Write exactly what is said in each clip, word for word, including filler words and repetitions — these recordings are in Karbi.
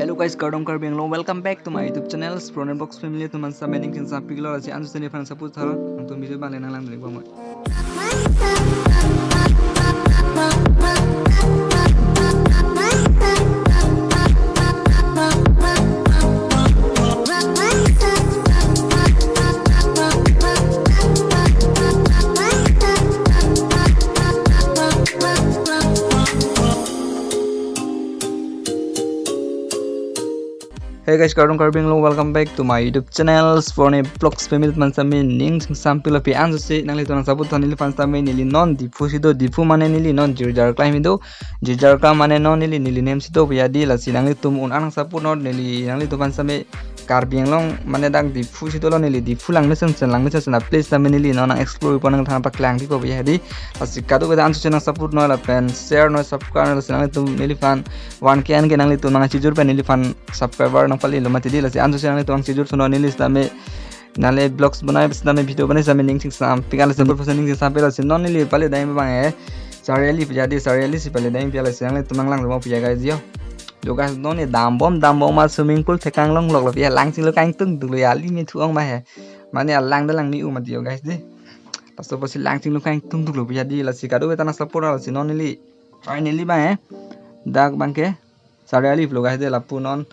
Hello guys, kardom Karbi Anglong. Welcome back to my YouTube channel, Spronet Vlogs family. Atum aphan sitame ning chingsampiklo, lasi anso neliphan support tha, nangtum video abang le nanglang dun-ik bom. Hey guys, kardom Karbi Anglong, welcome back to my YouTube channel, Spronet Vlogs family. Atum aphan sitame ning chingsampiklo, pi anso si nanglitum nang support tha neliphan sitame. Neli non Diphu si do, Diphu mane neli non jirjar klemji do, jirjar klem mane non neli, neli nem si do pu ya dei, lasi nanglitum un-an nang support non neli, nanglitum aphan sitame. Karbi Anglong mane dak Diphu si dolo, neli Diphu langmesensen, langmesensen a-place sitame neli non nang explore pon, nangthan paklang di ko pu ya dei. Lasi kadokave ta anso si nang support non lapen share non, subscribe non, lasi nanglitum neliphan one K an ke nanglitum nang chijur pen neliphan subscriber nang palelo mati dei, lasi anso si nanglitum nang chijur thu non neli sitame. Nale vlogs banai sitame, video banai sitame ning chingsampik, lasi support pon ning chingsampik, lasi non neli pale dam abang ke Sariali pu ya dei, Sariali si pale dam pu ya, lasi nanglitum nanglang dun-ik pu ya guys yo. Lo guys, non ne dambom dambom ma swimming pool thekang longloklo pu ya, langchinglo kangtung duklo ya, ali me thu-ong ma he. Mane alang dalang me-u mati yo guys dei. Laso apotsi langchinglo kangtung duklo pu ya dei, lasi kadokave ta nang support, lasi non neli. Finally abang ke dak abang ke Sariali pulo guys dei, lapu non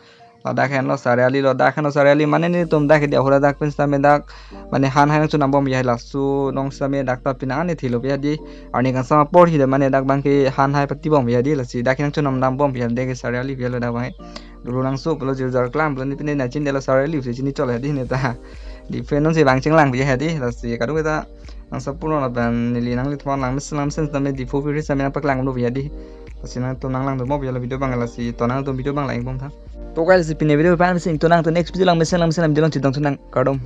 ladak henlo Sariali, lo dak henlo Sariali, mane netum dak ke dei ahura dak pen sitame dak mane han hai nangchonam bom ya, laso non sitame dak ta pini an ne thilo pu ya dei. Arni kangsam apor hi dei mane dak abang ke han hai pati bom ya dei, lasi dak ke nangchonam dam bom ya dei, ke Sariali pu ya lo dak abang ke. Dolo nangso pulo, jirjar klem pulo, ne pine na chin delo Sariali pusi chini cholo ya dei ne ta. Dei pen non si bang chinglang pu ya dei, lasi kadokave ta nang support non lapen neli nanglitum aphan langmesen langmesen sitame Diphu piri sitame nang paklang dun-ik pu ya dei. Lasi nangtum nanglang dun-ik pu ya lo video abang, lasi to nangtum video abang lang-ik bom tha. To guys, pini video pen si ingtung, nangtum next video langmesen langmesen video along chetong thu nang, kardom.